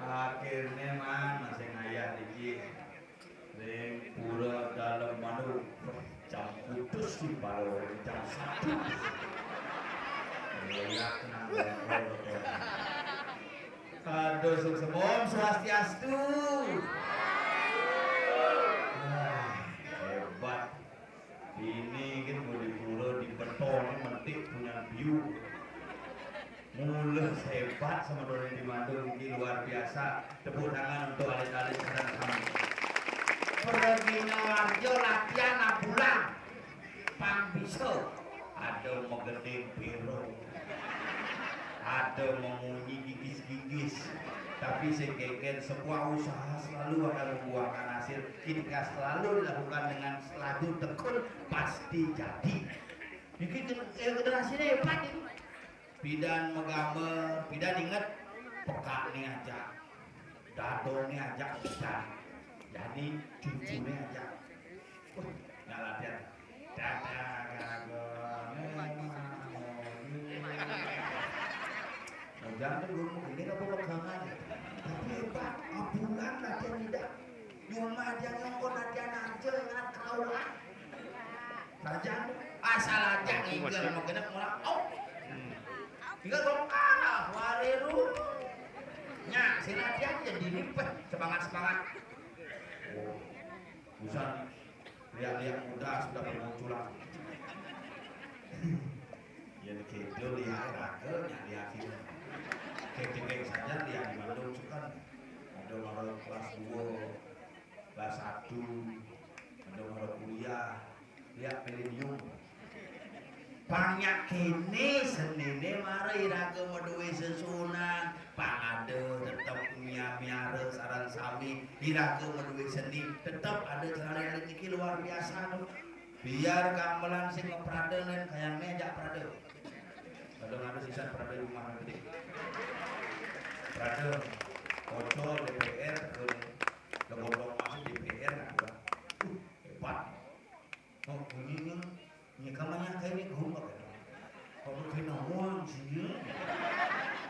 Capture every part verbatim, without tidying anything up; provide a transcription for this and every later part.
Akhirnya man masih ngayah dikit. Ring pura Dalem Manuk, jam putus di Palo, jam satu. Ngeliat nang level. Aduh, suksma. Om Swastiastu. Wah, hebat. Ini kan mau di pura di beton, metik punya view. Mulus hebat sama Doni di Mandung, ini luar biasa. Tepuk tangan untuk alit-alit sareng sami. Pergi Ngelarjo latihan abulan. Pang bisa. Ada megeding pero. Ada memunyi gigis-gigis. Tapi sing kengken sebuah usaha selalu akan membuahkan hasil. Ketika selalu dilakukan dengan selalu tekun, pasti jadi. Iki gen-, eh, generasine hebat iki. Pidan magama, pidan inget pekakne aja. Dadone aja pidan. Jani cucune aja. Wah, nggak latihan. Dadagagone. Jangan tuh guru ini apa pegangan. Tapi hebat, abulan latihan tidak. Cuma dia ngongkon latihan aja dengan kerauan. Saja asal aja ngigel mau genep mulak. Oh. Tinggal kok kalah wareru. Nya, sing latihan ya dini peh, semangat-semangat. Oh. Bisa lihat-lihat muda sudah bermunculan. Ya gitu, lihat raga, nya lihat sini. Kek-kek saja lihat di Bandung sukan. Ada orang kelas dua, kelas satu, ada orang kuliah, lihat milenium. Banyak kene senine mara iraga maduwe sesuunan, pang ada tetep mia-, miara sareng sami, iraga maduwe seni, tetep ada cara yang niki luar biasa tuh. Biar gamelan sing ngeprade nen kayang ne ajak prade. Kadang ada sisan prade di rumah nanti. Prade, Ocol, D P R, terus Legondong masih D P R, nah, udah. Uh, hebat. Oh, ini nih, ini kamarnya kayak ini, gua nggak kenal. Apa kena uang sih, ya?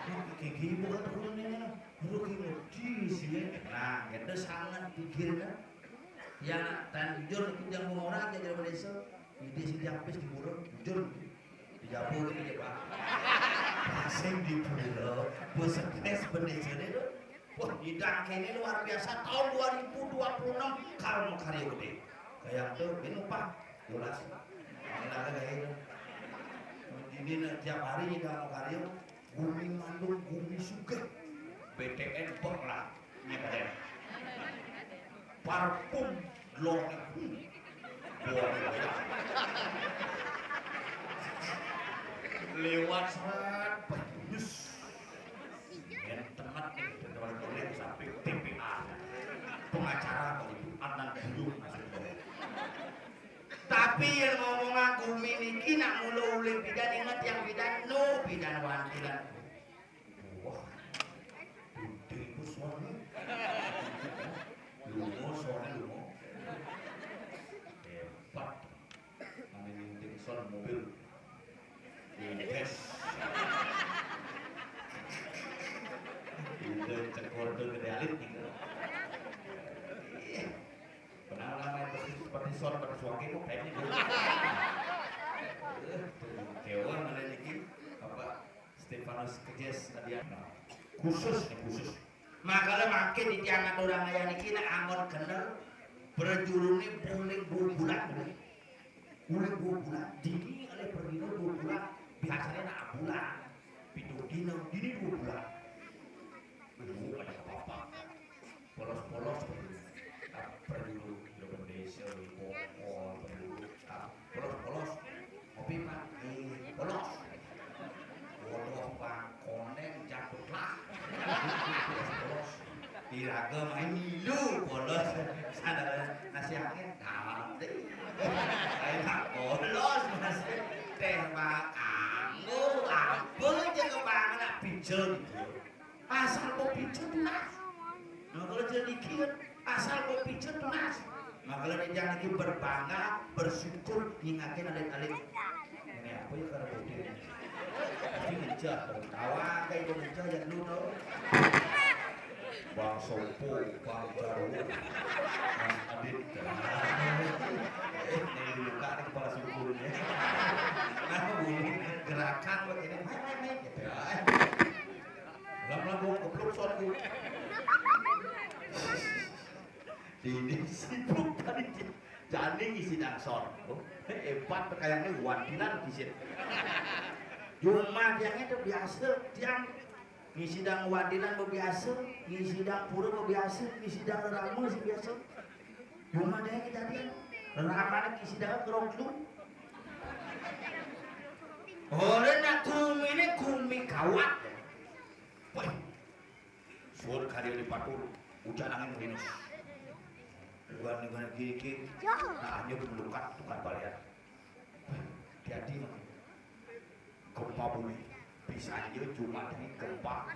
Nah, kayak gini bukan turun ini, nah. Udah kayak ngerti sih, ya. Nah, itu sangat pikir, kan? Yang tan jujur, itu yang mau orang aja dari desa. Ide si Jampis di Pura, jujur. Di Jampis gitu, Pak. Sing di Pura, bos stres bendesane tuh. Wah, nyidang kene luar biasa. Tahun dua ribu dua puluh enam, kalau mau karya gede. Kayak tuh, ini, Pak. Jelas. Ini ada gaya itu. Ini nih, tiap hari nyidang mau karya. Gumi Mandung, gumi sugih. B T N bek lah. Ini keren. Parfum lor. Hmm. Luar biasa. Lewat serat, penyus. Yen temet Pir ngomong aku miniki nak mula ulih bidan, inget yang bidan, no bidan wantilan. Wah, gedé ku suarane. Lunga suarane lunga. Hebat. Ane nyunting son mobil. Yes. Itu cekor tuh gede alit gitu. Iya. Pernah lama itu seperti son pada suake kok kayak gitu. Dewa mana niki? Apa Stefanus Kejes tadi ya? Nah, khusus nih, khusus. Makanya makin di tiang orang kaya niki nak angon kenal berjurune uling bubulan. Uling bubulan. Dini oleh pergino bubulan. Biasanya nak bulan. Pitung dino, dini bubulan. Ibu ada apa-apa. Polos-polos perlu. Perlu, perlu bendesa, perlu pokok, perlu. Polos-polos. Ngopi, Pak. Eh, polos. Bodoh, Pak. Koneng jatuh lah. Polos-polos. Iraga main milu, polos. Sadar nasi angin, dalam deh. Ayo, Pak, polos, Mas. Teh, Pak, kanggo apa aja kebangan nak pijel gitu. Asal mau pijel tunas. Nah, kalau jadi kian, asal mau pijel tunas. Makanya dia niki berbangga, bersyukur, ngingakin alit-alit. Ini apa ya kalau bodoh ini? Tapi ngejah, tawa kayak ibu ngejah ya dulu tau. Bang Sopo, Bang Jarwo, Mas Adit. Eh, ini buka nih kepala suku ini. Nah, bunyi gerakan begini, main, main, main, gitu. Lam-lam gua keblok son gua. Ini sibuk tadi. Jani ngisi dang son. Hebat kayaknya wantilan kisit. Cuma tiangnya tuh biasa, tiang ngisi dang wantilan biasa, ngisi dang pura biasa, ngisi dang rama sih biasa. Cuma dia kejadian, rama ngisi dang kerong lu. Oleh nak kumi ini kumi kawat. Wah, suara karya di patul, hujan angin merinus. Bukan dengan gigi, nah hanya melukat tukar balian. Jadi, gempa bumi. Bisa aja cuma dari gempa.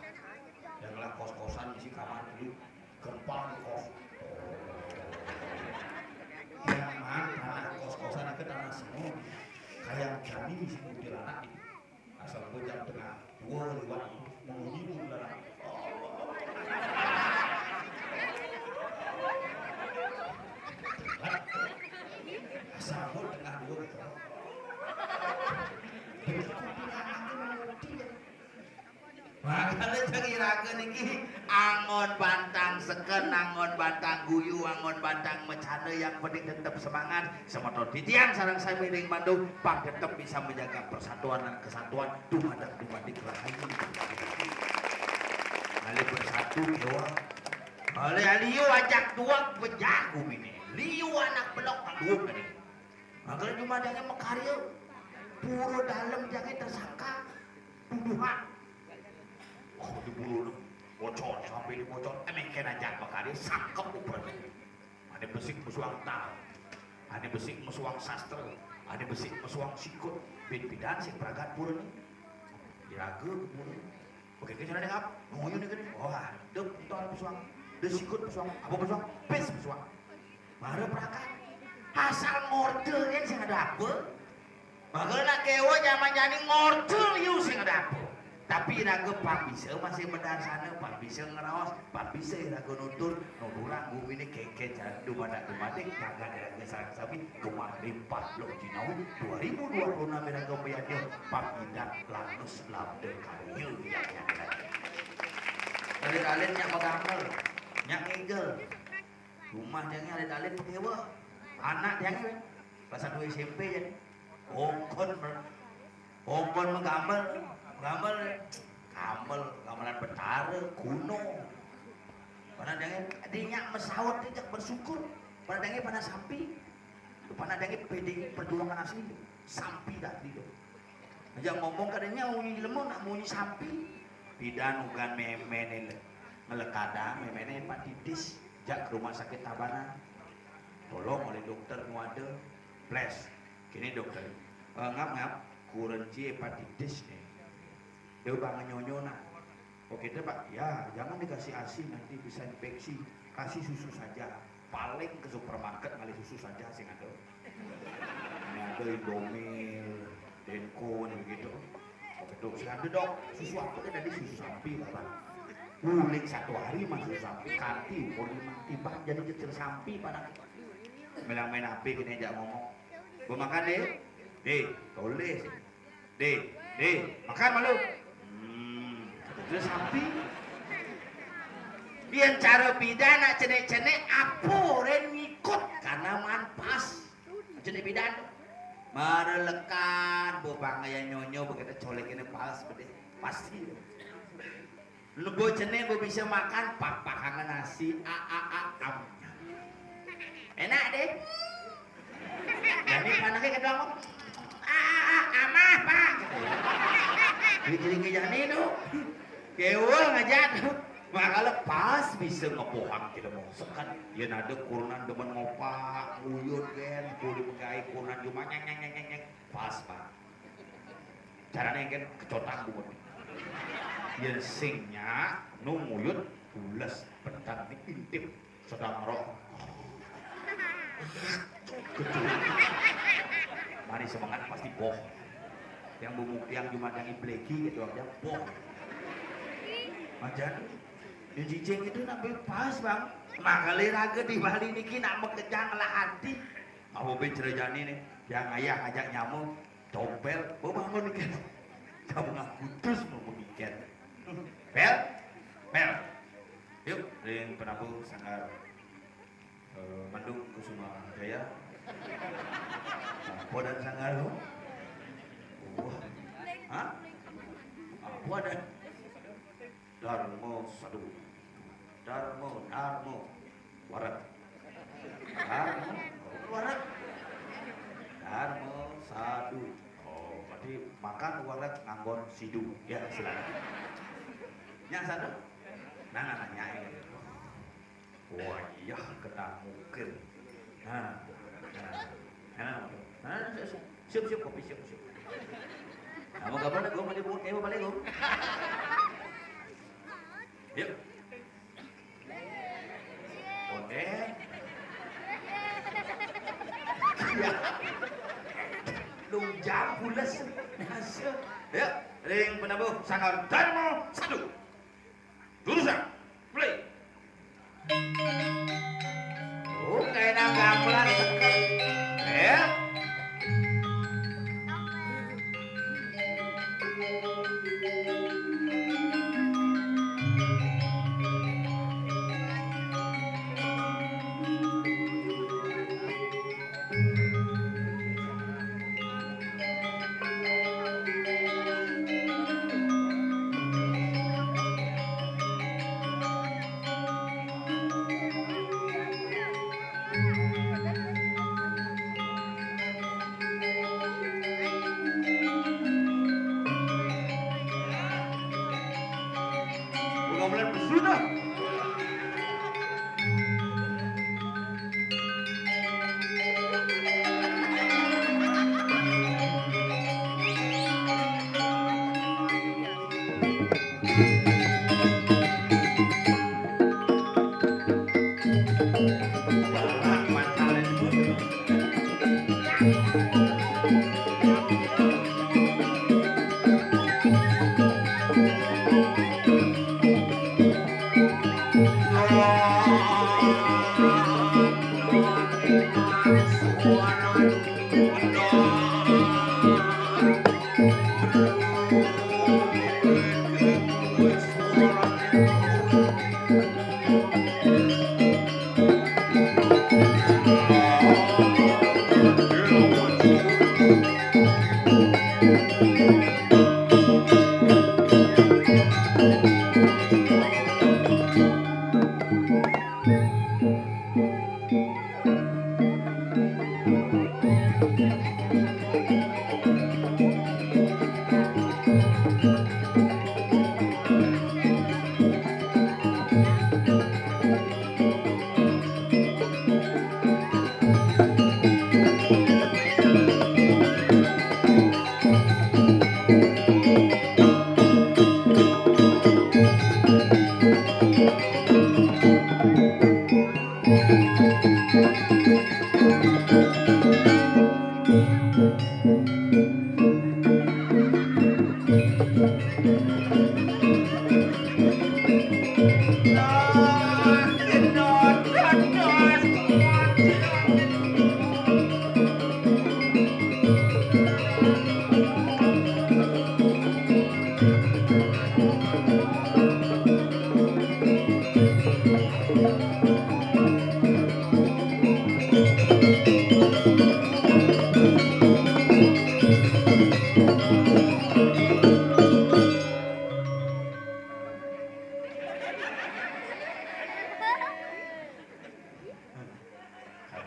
Yang lah kos-kosan isi kamar dulu. Gempa di kos. Yang mana tanah kos-kosan itu tanah semua. Kayak kami isi kuntilanak. Asal gue jam tengah dua lewat mengunyi kuntilanak. Asal gue tengah dua gitu. Makanya cek iraga niki angon bantang seken, angon bantang guyu, angon bantang mecana, yang penting tetap semangat. Semeton titiang sareng sami ring Bandung, pang tetap bisa menjaga persatuan dan kesatuan, dumadak dumadik rahayu. Kali bersatu, dewa. Oleh liu ajak duak bejago bini. Liu anak belok aduh tadi. Makanya cuma dia makarya. Pura dalam dia tersangka. Tuduhan. Oh, di bulu bocor, sampai di bocor. Emang kena ajak makarya, sangkep upernya. Ada besik mesuang tal. Ada besik mesuang sastra. Ada besik mesuang sikut. Bid-bidan sing pragat pura ni. Diraga pura. Oke, kita ada apa? Ngoyo ni kene. Wah, dek, itu ada pesuang. Dek sikut pesuang. Apa pesuang? Pis pesuang. Mara prakat. Asal ngorde kan sing ada apa? Maka nak kewa zaman jani ngorde liu sing ada apa? Tapi raga pang bisa masih mendarsana, pang bisa ngeraos, pang bisa raga nutur, nuturang gumine keke jangan dumadak-dumadik, jagat raga sareng sami, gemah limpah loh jinau, dua ribu dua puluh enam raga mayadnya, pang indak lanus labda karya yang nyata. Alit-alit nyak magamel, nyak ngigel. Rumah jange alit-alit pakewa. Anak jange kelas satu S M P jan. Ongkon mer-, ongkon magamel, magamel. Gamel, gamelan Betara, kuno. Mana jange, dia nyak mesaut dia jak bersyukur. Mana jange pada sampi. Mana jange P D I perjuangan asli. Sampi dah dia. Aja ngomong kadanya munyi lemah nak munyi sampi. Bidan ugan meme ni le. Ngelekadang meme ni hepatitis. Jak ke rumah sakit Tabanan. Tolong oleh dokter nu ada. Flash. Gini dokter, eh, ngap-ngap, kurenci hepatitis nih. Dia udah ngenyonyo nah. Oke deh pak, ya jangan dikasih asi nanti bisa infeksi. Kasih susu saja. Paling ke supermarket ngalih susu saja sing ada. Ini ada Indomil, Denko begitu. Betul, sing ada dok, susu apa kan tadi susu sapi lah pak. Uling satu hari mah susu sapi, kanti ukur lima tiba jadi kecil sampi pada. Melang main H P kena ajak ngomong. Gua makan deh. Deh, tulis. Deh, deh, makan malu. Hmm, terus sapi. Biar cara beda nak cenek-cenek apa orang ngikut karena manpas. Cenek beda tu. Marelekan bebangaya nyonyo begitu colek ini pas bedeh. Pasti. Lebo cening gua bisa makan pak pakangan nasi a a a am. Enak deh. Jadi panaknya kedua ngomong, "A a a amah pak." Jadi jadi jani tu. Kewa ngajak tu. Maka lepas bisa ngepohang kita mau sekan. Ya nada kurunan demen ngopak, nguyut kan, boleh megai kurunan cuma nyeng nyeng nyeng nyeng nyeng. Pas pak. Carane engken kecotang bungut. Yen sing nyak nu nguyut bules bentar ni intip sedang ngerok. Kecil. Mari semangat pasti boh. Yang bumuk yang cuma yang ibleki gitu aja boh. Aja. Di cicing itu nak pas bang. Makale raga di Bali niki nak mekejang lah hati. Apa be cerejane nih? Yang ayah ngajak nyamuk. Tompel, mau bangun ikan. Kamu ngaku terus mau pemikiran. Pel, pel. Yuk, ring penabuh sanggar eh, Bandung Kusuma Jaya. Apa dan sanggar lu? Wah. Hah? Apa dan? Darmo sadu. Darmo, darmo. Wareg. Darmo, wareg. Darmo sadu. Oh, berarti makan wareg nganggon sidu. Ya, silakan. Yang satu. Nah, nah, nah, nyai. Wah, iya kena mukil. Nah, nah, nah, nah, siap, siap, siap, kopi siap, siap. Nah, mau gambar gue mau dibuat kayak apa nih gue? Yuk. Oke. Lu jam pules. Masuk. Yuk, ring penabuh sanggar Darmo satu. Jurusan play. Oh, kayak nang gamelan seket. Ya. Bukan bulan pesudah.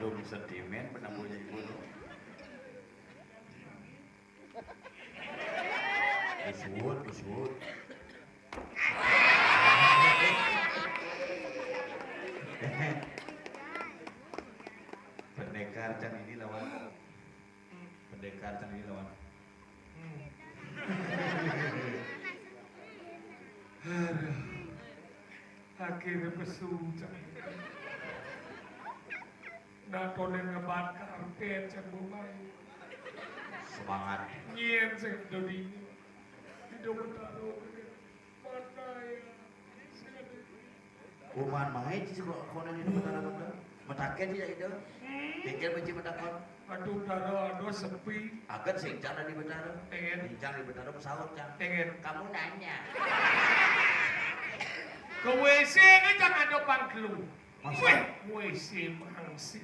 Sentimen penampunya ibu tu. Besut, besut. Pendekar can ini lawan. Pendekar can ini lawan. Hmm. Aduh. Akhirnya pesu can. Nah, tonen ngebat karpet can bumai. Semangat. Nyén sing dodi. Di dokter mana ya? Kuman main sih kok kono di Betara Kota. Metaken sih ya itu. Pikir benci metakon. Aduh, Betara, aduh sepi. Agat sing cara di Betara. Pengen. Bincang di Betara pesawat kan. Pengen. Kamu nanya. Ke W C kan jangan ada pangkelu. Masa? Weh, W C mangsit.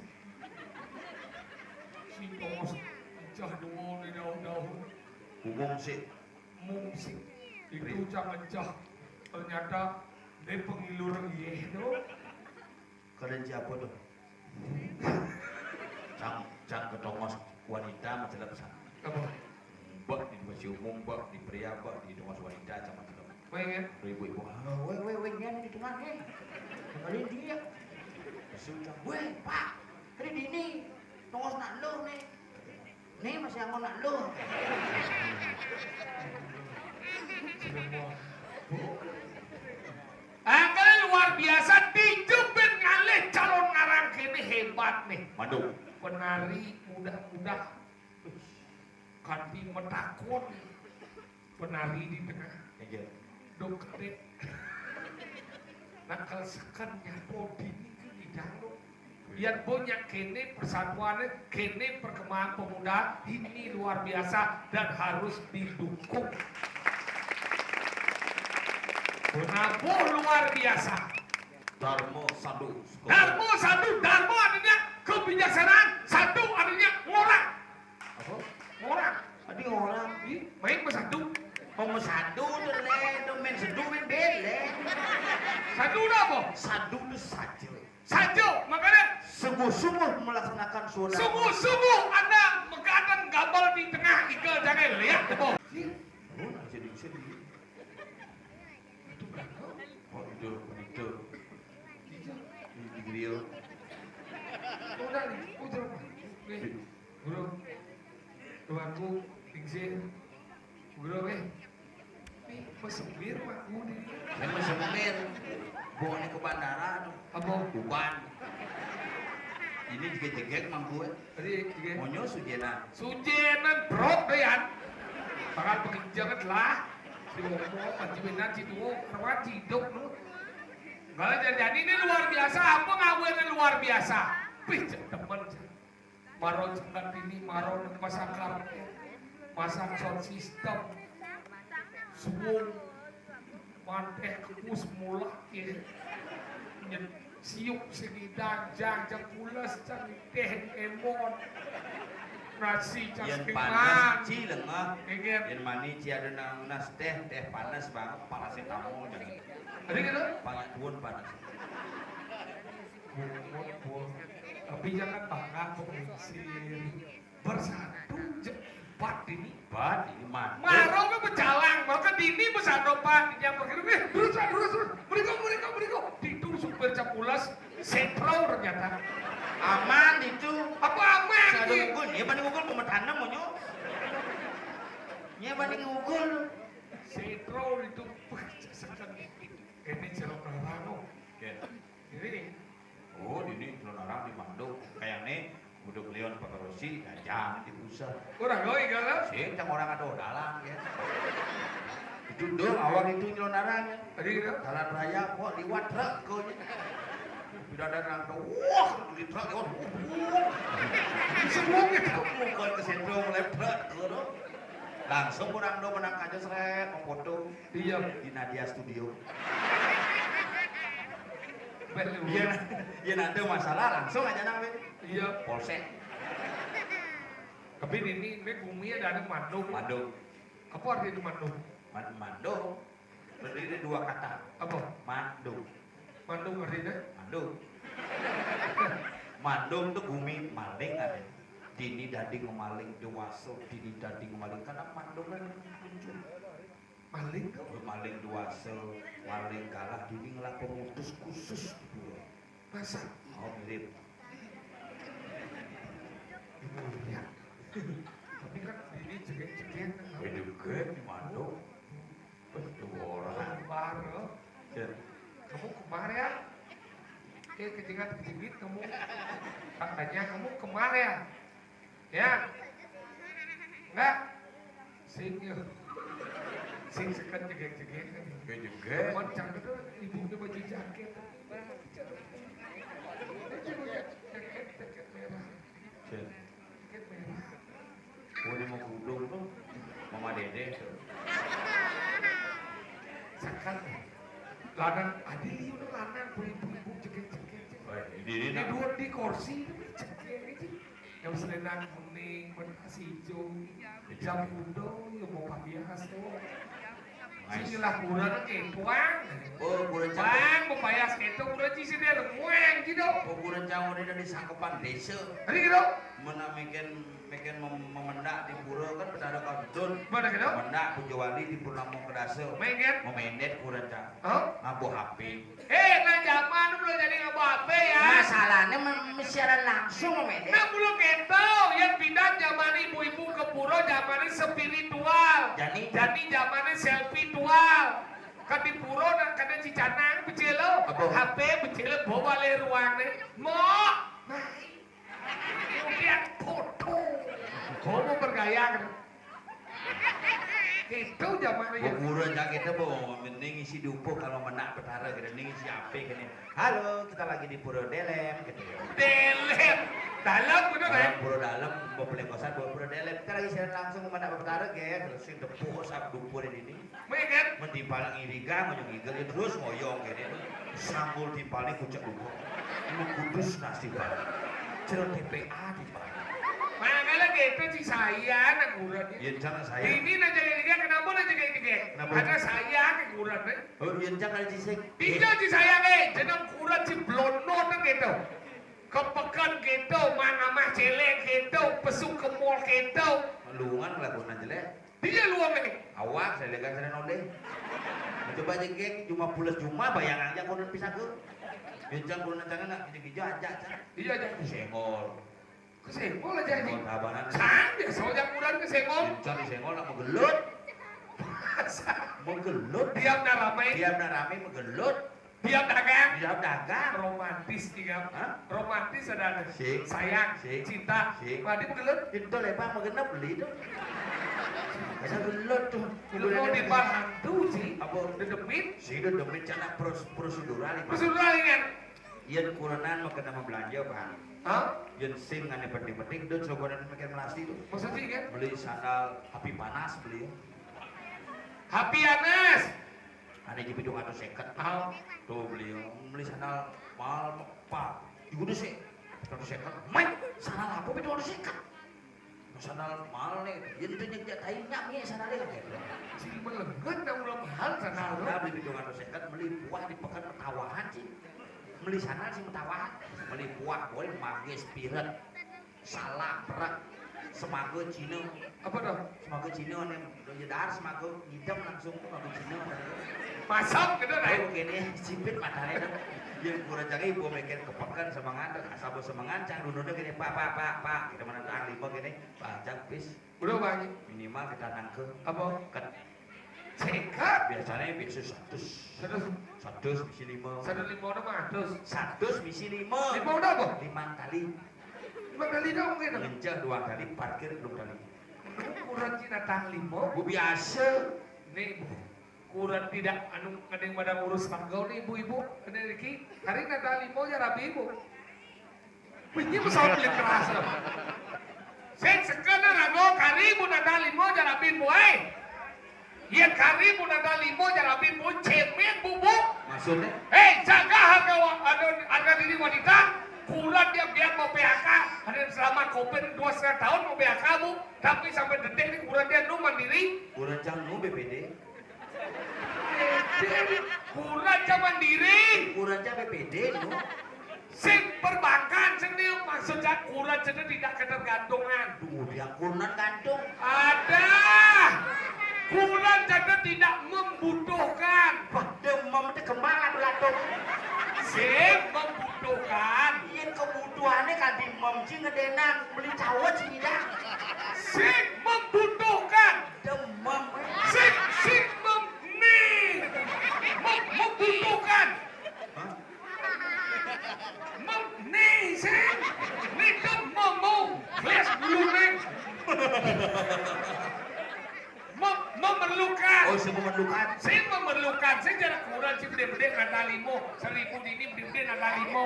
Si Tongos pecah dua di daun-daun. Umum sih. Mung sih. Itu Ri. Jangan cah. Ternyata dia pengilur iya tu. Kalian siapa tu? Cang, cang ketongos wanita macam sana. Apa? Mbak di masih umum, mbak di pria, mbak di tongos wanita macam tu. Weh, ya? Ibu-ibu, ah, weh, weh, weh, ni di tengah ni. Kali dia. Sudah, weh, Pak, hari dini tongos nak lo ni. Ni masih angon nak lo. Angkel luar biasa, tinjuk ben ngalih calon ngarang kene hebat nih. Madu. Penari muda-muda. Kanti metakon. Penari di tengah. Inggih. Dok kedek. Nakal seken nyapo dini ke bidang lo. Yan banyak kene persatuan, kene perkembangan pemuda ini luar biasa dan harus didukung. Penabuh luar biasa. Darmo sadu. Darmo sadu, darmo artinya kebijaksanaan, sadu artinya ngorang. Apa? Ngorang. Tadi ngorang. Ih, main bersadu. Oh, bersadu tu le, tu main sedu, main bele. Sadu tu apa? Sadu tu saja. Saja, makanya sungguh-sungguh melaksanakan suara. Sungguh-sungguh anda menggadang gabal di tengah iga jangan lihat tu. Ih, oh, nak jadi sedih. Itu berapa? Oh, itu, itu. Iya. Di, di grill. Oh, dah ni. Oh, dah. Ni. Guru. Tuanku, Tingsil. Guru, eh. Ni, pesemir, Pak. Guru ni. Saya pesemir. Bawa ni ke bandara tu. Apa? Uban. Ini juga jegek mangku, eh. Tadi, tiga. Monyo sujenan. Sujenan, brok, deh, Yan. Bakal pekinjangan lah. Si Omo, Panji Benan, si Tuo, Arwan, si Dok, no. Kalau jadi ini luar biasa, apa ngawinnya luar biasa? Pih, cek temen, cek. Maro cek ini, maro pasang karpet, pasang sound system. Suwung. Manteh kebus mulak ye. Nyet siuk sini dajang jang pules jang teh emon. Nasi jang Yen panas, ci lengah. Inggih. Yen mani, ci ada nang nas teh, teh panas banget, parasetamol jangan. Ada gitu? Banyak tuan panas. Bungut, bungut. Tapi jangan bangga pengisir. Bersatu je. Bat ini. Bat ini mantap. Maro ke bejalang, maka dini bersatu bat yang berkira, eh, terus, terus, terus. Berikut, berikut, berikut. Itu supir capulas, sentral ternyata. Aman itu. Apa aman? Satu ini? Ngukul, ya, banding ngukul, pemetanam, monyo. Ya, banding ngukul. Sentral itu, wah, sekan. Ini celok nerang, oh. Oke. Ini nih. Oh, dini celok nerang di Mando. Kayak nih, udah beliau pakai rosi, gajah di pusat. Orang kau ikan lah? Sih, cang orang ada dalam, ya. Itu dong, awak itu celok nerang, ya. Tadi gitu? Jalan raya, kok liwat truk, kau ini. Tidak ada orang tahu. Wah, di truk, ya. Semua kita mukul ke sentral, mulai truk, kau tu. Langsung orang tu menang aja, seret, memfoto. Iya. Di Nadia Studio. Belu. Iya, iya, nanti masalah langsung aja nang, Win. Iya. Polsek. Tapi ini, ini bumi ada, ada Mando. Mando. Apa artinya Mando? Man-, Mando. Terdiri dua kata. Apa? Mando. Mando artinya? Mando. Mandung to gumi maling ade. Dini dadi ngemaling dewasa, dini dadi ngemaling. Karena mandung kan muncul. Maling to? Maling dewasa, maling galah, dini ngelah pemutus khusus di pulau. Masa? Oh, mirip. Iya. Tapi kan ini jegek-jegek. Ini jegek di mandung. Betul orang. Kembar, loh. Ya. Kamu kembar ya? Oke, kejingat-kejinggit kamu. Katanya kamu kembar ya? Ya? Enggak? Sing, ya. Sing seken jegek-jegek. Oke juga. Cuman cantik tuh ibunya baju jaket. Jaket, jaket merah. Jaket merah. Oh, ini mau kudung tuh. Mama Dede tuh. Sakan. Lanang, adi liu tuh lanang, ibu-ibu, cekek-cekek. Oh, ini, ini. Ini dua di kursi, cekek, cekek. Yang selendang kuning, berkas hijau. Jam kudo, ya mau pakai khas tuh. Sinilah kurang ke tuang. Oh, kurang cang. Bang, bepayas keto, kurang cisi dia lemuang gitu. Oh, kurang cang udah dari sangkepan desa. Hari gitu. Mana meken, meken mem-, memendak di pura kan Betara Kantun. Mana gitu? Memendak Puja Wali di Purnama Kedasa. Main kan? Memendet kurang cang. Oh? Ngabo H P. Eh, nah zaman belum jadi ngabo H P ya. Masalahnya mem-, siaran langsung, Mede. Nah, belum keto. Yang pindah zaman ibu-ibu ke pura zaman spiritual. Jadi? Jadi zaman selfie tual. Kan di pura nak kena cicanang becelo. Apa? H P becelo bawa le ruang ni. Mok. Nah. Kemudian foto. Kamu bergaya kan? Itu zaman ya. Pura cang kita, Bu, mending isi dupuh kalau menak Betara kita, mending isi ape kene. Halo, kita lagi di Pura Delem, gitu ya. Delem. Dalam bener, kan? Dalam Pura Dalam, mau beli kosan, bawa Pura Delem. Kita lagi siaran langsung menak Betara, gitu. Sing depuh sap dupuh di sini. Mungkin. Menti paling iriga, mau ngigel, ya terus ngoyong, gitu. Sambul di paling kucek dupuh. Lu kudus nasi, Pak. Cerita T P A di Makanya gitu, si saya anak kurang. Iya, jangan saya. Ini nak jaga dia, kenapa nak jaga dia? Kenapa? Ada saya ke kurang, eh. Oh, iya, jangan si sing. Tidak si saya, eh. Jeneng kurang si blono tuh gitu. Kepekan gitu, mana mah celek gitu, pesu ke mall gitu. Luungan lah guna jelek. Dia luang, eh. Awak saya lihat saya noleh. Coba aja geng, cuma pulas cuma bayang aja kurang bisa ke. Iya, jangan kurang jangan nak, gitu-gitu aja, aja. Iya, aja. Senggol. Kesenggol aja ini. Senggol tabanan. Sang, biasa aja kurang kesenggol. Cari senggol nak menggelut. Menggelut. Diam dah ramai. Diam dah ramai menggelut. Diam dagang. Diam dagang. Romantis tiga. Hah? Romantis ada, ada. Sing. Sayang, sing, cinta. Sing. Mati menggelut. Itu lebar menggenep beli itu. Masa gelut tuh. Lu mau di bar hantu sih? Apa? Dedemit. Sing dedemit cana pros-, prosedural ini. Prosedural ini kan? Yen kurenan meken nama belanja, Bang. Hah? Yen sing ngane penting-penting, dut sogonan meken melasti tuh. Masa sih, kan? Beli sandal api panas, beli. Api panas. Ane jipi dua ratus seket. Hah? Tuh, beli, beli sandal mahal, Pak. Di kudu sih. Seratus seket. Mai, sandal apa pi dua ratus seket? Sandal mahal nih, ya itu nyejak tai nyak nih sandal itu. Sing melenget dah ulah mahal sandal. Sandal beli pitung atus seket, beli buah di pekan metawahan sih. Beli sandal sih metawahan. Beli buah, boy, manggis, piret, salak, perak, semago Cina. Apa tuh? Semago Cina nih, lo jedar semago ngidam langsung tuh semago Cina. Pasang gitu, nah. Oh, gini, sipit matanya tuh. Yang kurang cari, gua mikir ke pekan semangat, asal bos semangat, cang duduknya gini, pak, pak, pak, pak, kita mana tuh lima gini. Pajak, bis. Berapa, Haji? Minimal kita nangke. Apa? Ket. Seket. Biasanya biasa seratus. Seratus. Seratus misi lima. Seratus lima udah mah seratus. Seratus misi lima. Lima udah apa? Lima kali. Lima kali dong gitu. Ngenceh dua kali, parkir dua kali. Ukuran Cina tang lima. Bu biasa. Nih, Bu. Kurang tidak anu, ada yang pada ngurus tanggal nih, ibu-ibu. Ada Riki. Hari nata limo ya rabi, ibu. Ini pesawat beli keras loh. Sing sekena rago kari bu nata limo ya rabi, bu, eh. Ya kari bu nata limo ya rabi, bu, cemen, bu, bu. Maksudnya? Eh, jaga harga wa-, anu, harga diri wanita. Kurang dia biar mau P H K. Ada yang selama covid dua setengah tahun mau P H K, bu. Tapi sampai detik ini kurang dia nu mandiri. Kurang cang nu B P D. Kurang cang mandiri. Kurang cang B P D nu. Sing perbankan, sing ni maksud saya kurencana tidak ketergantungan. Duh, dia kurenan gantung. Ada. Kurencana tidak membutuhkan. Wah, demam teh kembang atuh latung. Sing membutuhkan. Yen kebutuhannya kan demam sing ngedenang beli cawet sih tidak. Sing membutuhkan. Demam. Sing sing mem nih. Mem, membutuhkan. Hah? Mem, nih sing. Nih tuh mem, mem. Flash dulu nih. Mem, memerlukan. Oh, sing memerlukan. Sing memerlukan. Sing jarak kurang sih bede-bede kata limo. Seribu dini bede-bede kata limo.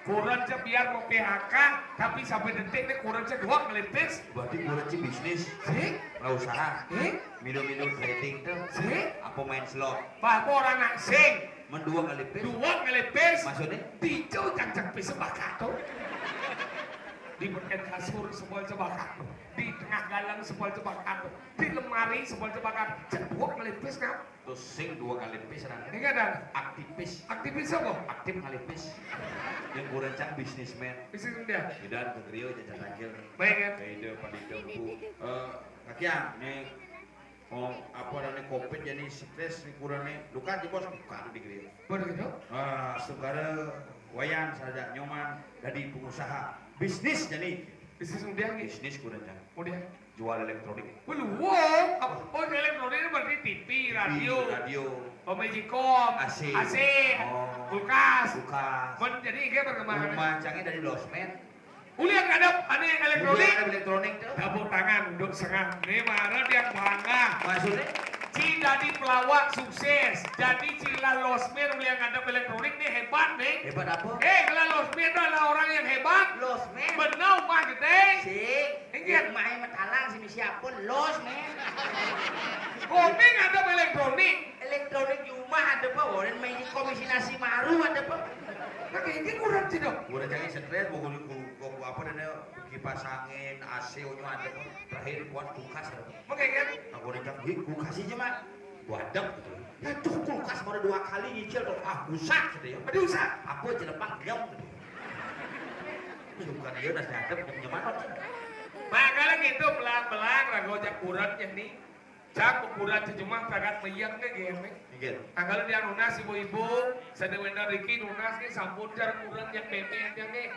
Kurang sih biar mau P H K, tapi sampai detik nih kurang sih dua ngelipis. Berarti kurang sih bisnis. Sing. Nggak usah. Sing. Minum-minum trading tuh. Sing. Apa main slot. Pak, apa orang nak sing. Mendua ngelipis. Dua ngelipis. Maksudnya? Dijauh cangcang pisah bakar tuh. Di berkat kasur semua cebakar. Di tengah galang semua cebakar. Di lemari semua cebakar. Cek dua ngelipis kan. Terus sing dua ngelipis kan. Ini kan ada. Aktivis. Aktivis apa? Aktif ngelipis. Yang kurang cang bisnismen. Bisnis dia. Tidak ke griyo jajan lagi. Baik kan. Kayak itu pada itu bu. Eh, kakian nih. Oh, apa namanya covid jadi stres nih kurangnya. Lu kan di bos buka tuh di griyo. Bener gitu. Ah, saudara Wayan saja nyoman dari pengusaha bisnis jadi bisnis kemudian bisnis kurang kemudian jual elektronik. Belum. Apa oh, elektronik itu berarti T V, radio. T V, radio. Oh, magicom, A C. A C. Oh. Kulkas. Kulkas. Bon, jadi ini perkembangan. Rumah canggih dari losmen. Ulian ngadep ane elektronik. Ulian elektronik tuh. Tepuk tangan, duduk sengah. Ini marah yang bangga. Maksudnya? Ci jadi pelawak sukses. Jadi ci lah losmen ulian ngadep elektronik nih hebat nih. Hebat apa? Eh, kalau losmen itu adalah orang yang hebat. Losmen. Benar mah gede. Sing. Ingat. Main metalang sini siapa los men. Kopi ngadep elektronik. Elektronik di rumah ada apa? Orang main komisi nasi maru ada apa? Nah, kayak ini kurang sih dong. Kurang jadi stres, mau kudu kudu apa dan kipas angin, A C nya ada apa? Terakhir kuat kulkas ada apa? Oke kan? Aku udah cakap, kulkas aja mak. Buadek gitu. Ya tuh kulkas baru dua kali nyicil dong. Ah, rusak gitu ya. Aduh, rusak. Apa aja depan diam gitu. Suka dia udah nyadep punya mana. Makanya gitu belang-belang rago jak urat ya nih. Cak ukuran sejumah sangat meyang nih gini. Iya. Nah kalau dia nunas ibu-ibu, sedewena Riki nunas nih sampun jar ukuran yang meme aja nih.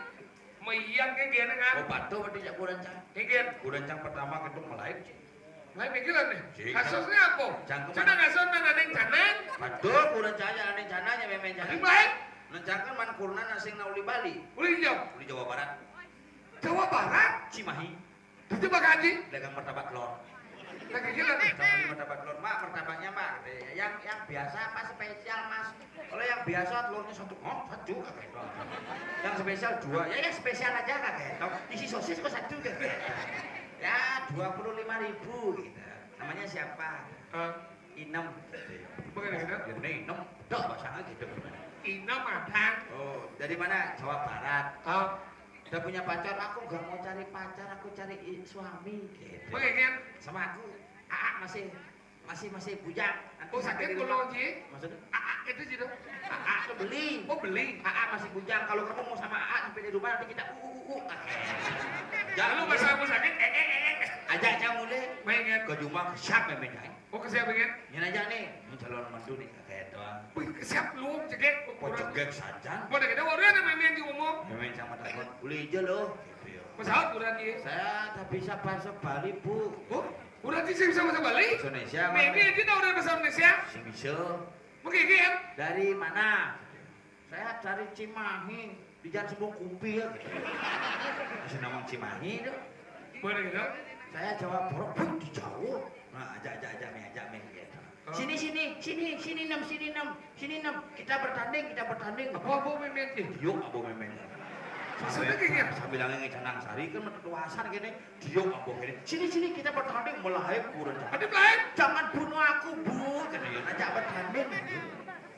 Meyang nih gini kan. Oh, patuh berarti jak ukuran cang. Iya. Ukuran cang pertama ketuk melayu. Nah, pikiran nih. Kasusnya apa? Sudah kasus mana ning canang? Aduh, kurang cahaya ning canangnya memang canang. Lebih baik. Rencana man kurna nasing nauli Bali. Uli jauh. Uli Jawa Barat. Jawa Barat? Cimahi. Itu Pak Haji. Dagang martabak telur. Lagi gila nih. Sama di martabak telur, Mak, martabaknya, Mak. Yang yang biasa apa spesial, Mas? Kalau yang biasa telurnya satu, oh, satu kagak itu. Yang spesial dua, ya yang spesial aja kagak itu. Isi sosis kok satu kagak itu. Ya, dua puluh lima ribu gitu. Namanya siapa? Uh, Inem. Bukan Inem. Ya, ini Inem. Dah, bahasa gitu. Inem ada. Oh, dari mana? Jawa Barat. Oh. Udah punya pacar, aku gak mau cari pacar, aku cari suami. Gitu. Bukan kan? Sama aku. Aa masih masih masih bujang. Nanti oh, sakit kalau Ji? Maksudnya? Aa itu sih dong. Aa tuh beli. Oh beli. Aa masih bujang. Kalau kamu mau sama Aa sampai di rumah nanti kita uu uu. Jangan lu masa aku sakit. Eh eh eh. eh. Ajak jam mulai. Main kan? Ke rumah ke siapa main kan? Oh ke siapa kan? Ini aja nih. Ini calon mantu nih kayak doang. Wih ke siapa lu cegek? Oh cegek saja. Pada kita orang ada main-main di umum. Main sama teman. Boleh aja loh. Gitu ya. Pesawat kurang ya. Saya tak bisa bahasa Bali bu. Oh? Udah sih bisa bahasa Bali? Indonesia. Mimi aja tahu dari bahasa Indonesia. Sing bisa. Mungkin ya. Dari mana? Saya dari Cimahi. Di Jalan Sembung Kupi ya. Masih namang Cimahi itu. Boleh gitu. Saya jawab borok pun di Jawa. Nah, ajak ajak ajak mi ajak mi gitu. Sini sini sini sini nem sini nem sini nem kita bertanding kita bertanding. Apa apa memen? Yuk apa memen? Sambil bilangnya ngecanang sari kan metu luasan gini. Dia ngomong ini, sini sini kita bertanding melahir kurang. Ada melahir? Jangan bunuh aku bu, kata dia. Ngajak bertanding.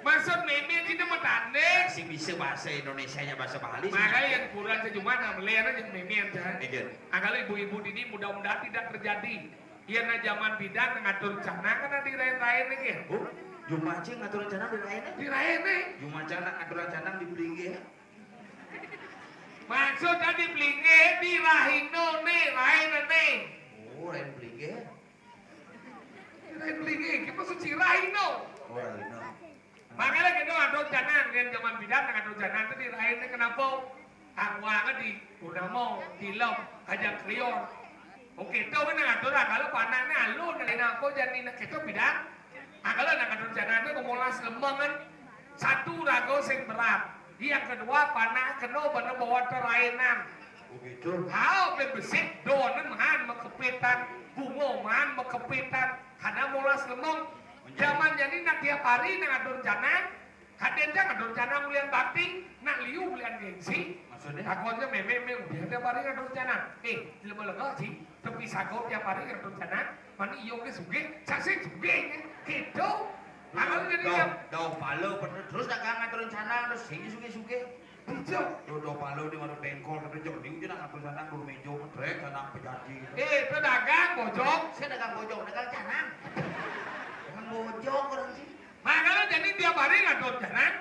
Maksud Mimin kita bertanding. Si bisa bahasa Indonesia nya bahasa Bali. Makanya yang kurang sejumlah nah melahir aja Mimin aja. Iya. Nah kalau ibu-ibu ini mudah-mudahan tidak terjadi. Iya nah zaman bidan ngatur canang kan di lain-lain nih ya. Oh, Jumaji ngatur canang di lain nih. Di lain nih. Jumaji ngatur canang di Beringge. Maksud dadi plinggih di rahina né, rainané. Oh, rain plinggih. Rain plinggih, iki maksud si rahina. Oh, rahina. Makané kita ngatur janang, yén jaman bidan ngatur janang to di rainané kenapa? Aku anget di Purnama, Tilem, Ajang Krior. Oké, to kan ngatur akal panahné alun, lain apa jani nak kita bidan. Akal nak ngatur janang to molas lemeng kan. Satu raga sing berat. Yang kedua panah kena bana bawa terainan. Oh gitu. Hao pe besik donen mahan makepitan, bunga mahan makepitan, karena molas lemeng. Jaman jani nak tiap hari nak ngatur janang, kadén jang ngatur janang ulian bakti, nak liu ulian gengsi. Maksudnya? Takutnya mémé mé udah tiap hari ngatur janang. Eh, lemah-lemah sih, tapi sago tiap hari ngatur janang, mani iyo ke sugih, sasih sugih, gitu. Akal jadi Dau, yang dau pala bener terus nak ngatur janang terus sing sugih-sugih. Dijok. Yo dau pala di mana bengkol tapi jok di ujung nak ngatur janang dulu mejo, medrek janang pejaji. Eh, itu dagang bojong. Saya dagang bojong, dagang janang. Dagang bojong orang sih. Makanya jadi tiap hari ngatur janang,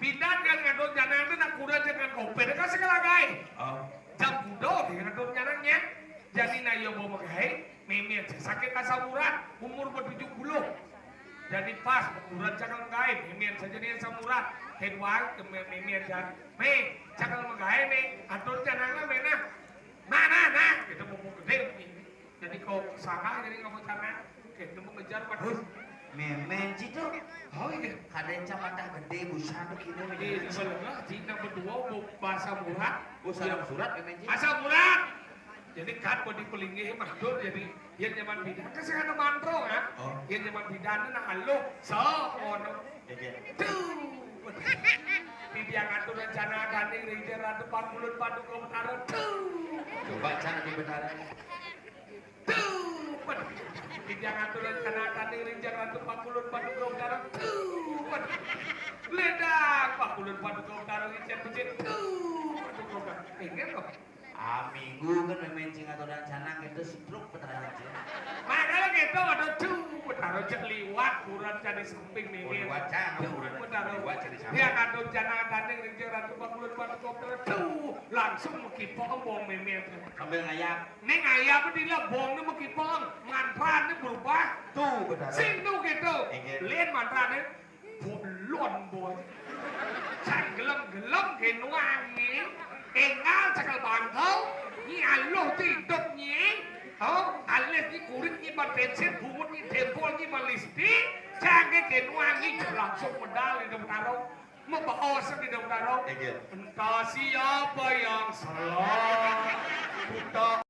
pindah kan ngatur janang itu nak kuda jangan kopir kan segala gai. Oh. Jam kuda di ngatur janangnya. Jadi nak yo mau megai, mémé sakit asam urat, umur bertujuh puluh. Jadi pas ukuran cakal megai, mémé saja ni asam urat. Kedua, mémé jan. Mé, cakal megai mé, atur janang lah mé nah. Nah, nah, nah, kita mau gede. Jadi kau salah jadi nggak mau janang. Oke, nemu ngejar pas. Hus, mémé citu. Oh iya. Kadén cang mata gedé busan tuh kini. Iya, di sebelah, Cina berdua, bu-, bahasa murah. Busan surat mémé citu. Asam urat. Jadi kan bodi pelinggih maksud jadi yén jaman bidan kan sing ada mantra kan. Oh. Yén jaman bidan nak aluh so ngono. Iya. Tuh. Di dia ngatur rencana daning ring Ratu Pakulun Paduka Betara. Tuh. Coba cang di Betara. Tuh. Di dia ngatur rencana daning ring Ratu Pakulun Paduka Betara. Tuh. Ledang Pakulun Paduka Betara licin becik. Tuh. Ingat kok. Ah, minggu kan mémé cing aturan canang itu stroke Betara cing. Makanya gitu ada tuh Betara cek liwat kuran cari samping mémé. Oh, liwat cang, tuh kuran Betara liwat cari samping. Dia ngatur janang daning ring Ratu Pakulun Paduka Betara. Tuh, langsung mekipong bong mémé. Sambil ngayap. Ning ngayap di lah bong ni mekipong, mantrané berubah. Tuh, Betara. Sing tuh gitu. Inggih. Lén mantrané. Bolon, boy. Cang gelem-gelem genuangi. Énggal cekel bangkau. Nyi aluh tiduk nyi. Oh, alis nyi kurit nyi ban bensin, bungut nyi dempol nyi ban listrik. Cang genuangi langsung medal di Dong Taro. Mebaos di Dong Taro. Iya. Entah siapa yang salah. Buta